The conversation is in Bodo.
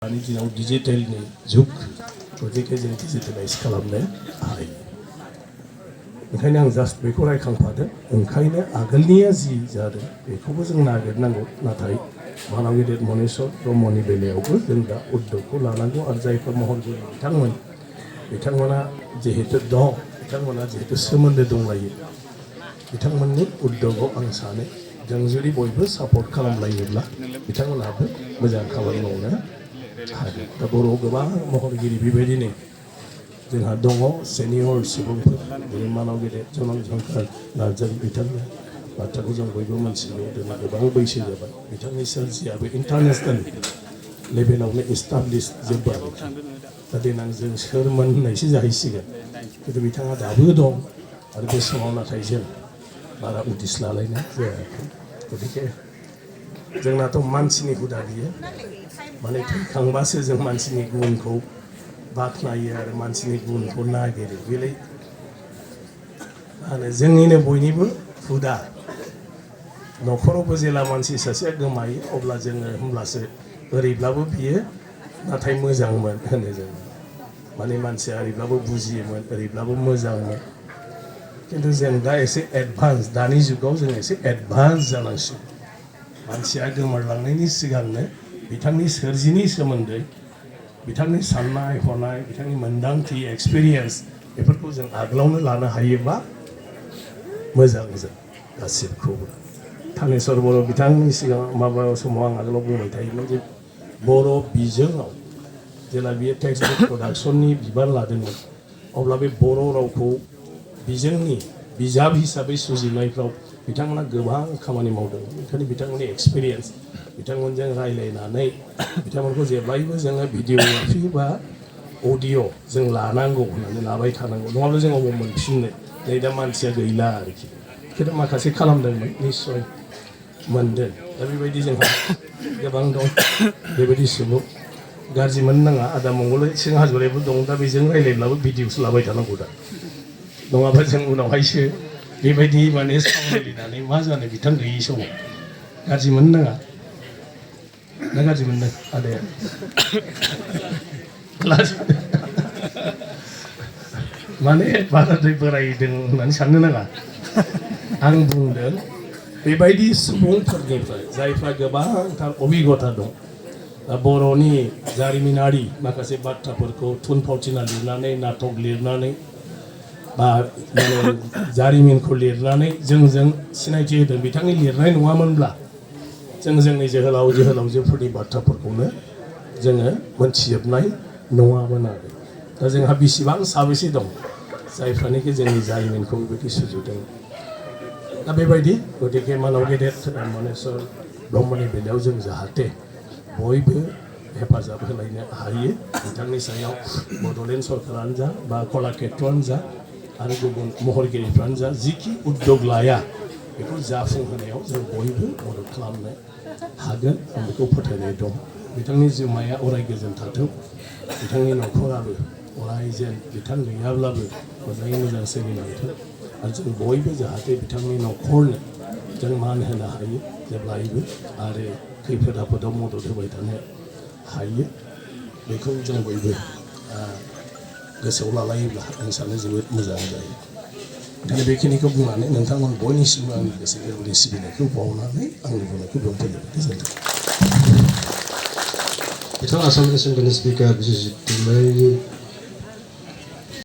दानि दिनाव डिजिटेलनि जुग गतिके जों डिजिटेलाइज खालामनो हायो ओंखायनो आं जास्ट बेखौ रायखांफादों ओंखायनो आगोलनिया जि जादों बेखौबो जों नागिरनांगौ नाथाय मानाव गेदेर मनेस्वर ब्रह्मनि बेलायावबो जों दा उद्योगखौ लानांगौ आरो जायफोर महरगिरि बिथांमोना जिहेतु दं बिथांमोना जिहेतु सोमोन्दो दंलायो बिथांमोननि उद्योगआव आं सानो जों जुदि बयबो सापर्ट खालामलायोब्ला बिथांमोनहाबो मोजां खामानि मावनो हागोन दा बर'आव गोबां महरगिरि बेबायदिनो जोंहा दङ सेनियर सुबुंफोर जेरै मानाव गेदेर जनक नार्जारि बिथांनि बाथ्राखौ जों बयबो मिथिगौ दिनै गोबां बैसो जाबाय बिथांनि सोरजियाबो इन्टारनेसनेल लेभेलावनो एस्टाब्लिश जोब्बाय दा देनां जों सोरमोन होननायसो जाहैसिगोन खिन्थु बिथाङा दाबो दं आरो बे समाव नाथाय जों बारा उदिस लालायनाय जायाखै गतिके जोंनाथ' मानसिनि हुदा बियो माने थैखांबासो जों मानसिनि गुनखौ बाख्नायो आरो मानसिनि गुनखौ नागिरो बेलाय माने जोंनिनो बयनिबो हुदा न'खरावबो जेला मानसि सासेया गोमायो अब्ला जोङो होमब्लासो ओरैब्लाबो बियो नाथाय मोजांमोन होनो जों माने मानसिया ओरैब्लाबो बुजियोमोन ओरैब्लाबो मोजांमोन खिन्थु जों दा एसे एडभान्स दानि जुगाव जों एसे एडभान्स जानांसिगौ मानसिया गोमोरलांनायनि सिगांनो बिथांनि सोरजिनि सोमोन्दै बिथांनि साननाय हनाय बिथांनि मोन्दांथि एक्सपिरियेन्स बेफोरखौ जों आगोलावनो लानो हायोबा मोजां जों गासिबखौबो थानेस्वर बर' बिथांनि सिगां माबा समाव आं आगोलाव बुंबाय थायोमोन जे बर' बिजोङाव जेला बियो टेक्सट बुक प्रडाक्शननि बिबान लादोंमोन अब्ला बे बर' रावखौ बिजोंनि बिजाब हिसाबै सुजुनायफ्राव बिथांमोना गोबां खामानि मावदों ओंखायनो बिथांमोननि एक्सपिरियेन्स बिथांमोनजों रायज्लायनानै बिथांमोनखौ जेब्लायबो जोङो भिडिअग्राफि बा अडिअ जों लानांगौ होननानै लाबाय थानांगौ नङाब्ला जों अबाव मोनफिननो नै दा मानसिया गैला आरोखि खिन्थु माखासे खालामदोंमोन निस्सय मोनदों दा बेबायदि जोंहा गोबां दं बेबायदि सुबुं गाज्रि मोननो नाङा आदा मंगल सिं हाज'राबो दं दा बेजों रायज्लायब्लाबो भिडिअसो लाबाय थानांगौ दा नङाबा जों उनावहायसो बेबायदि माने सावरायलायनानै मा जानो बिथां गैयि समाव गाज्रि मोननो नाङा ना गाज्रि मोनदों आदाया माने बाराद्राय बोरायदों होननानै साननो नाङा आं बुंदों बेबायदि सुबुंफोरनिफ्राय जायफ्रा गोबांथार अभिगथा दं दा बर'नि जारिमिनारि माखासे बाथ्राफोरखौ थुनफावथिना लिरनानै नाटक लिरनानै बा माने जारिमिनखौ लिरनानै जोंजों सिनायथि होदों बिथांनि लिरनाय नङामोनब्ला जों जोंनि जोहोलावजोफोरनि बाथ्राफोरखौनो जोङो मोनथिजोबनाय नङामोन आरो दा जोंहा बेसेबां साबेसे दं जायफ्रानोखि जोंनि जारिमिनखौ बेबायदि सुजुदों दा बेबायदि गतिके मानाव गेदेर मनेस्वर ब्रह्मनि बेलायाव जों जाहाथे बयबो हेफाजाब होलायनो हायो बिथांनि सायाव बड'लेण्ड सरकारानो जा बा कलाक्षेत्रआनो जा आरो गुबुन महरगिरिफ्रानो जा जिखि उद्योग लाया बेखौ जाफुंहोनायाव जों बयबो मदद खालामनो हागोन आं बेखौ फोथायनाय दं बिथांनि जिउमाया अराय गोजोन थाथों बिथांनि न'खराबो अराय जेन बिथां गैयाब्लाबो मोजाङै मोजां सोलिलांथों आरो जों बयबो जाहाथे बिथांनि न'खरनो जों मान होनो हायो जेब्लायबो आरो खैफोद आफोदाव मदद होबाय थानो हायो बेखौ जों बयबो गोसोआव लालायोब्ला आं सानो जोबोद मोजां जायो ओंखायनो बेखिनिखौ बुंनानै नोंथांमोन बयनिसिमबो आंनि गोसो गोरबोनि सिबिनायखौ बावनानै आंनि बुंनायखौ बेयाव फोजोबबाय गोजोन्थों बिथाङा आसाम एसेम्बलिनि स्पिकार बिजित दैमारिनि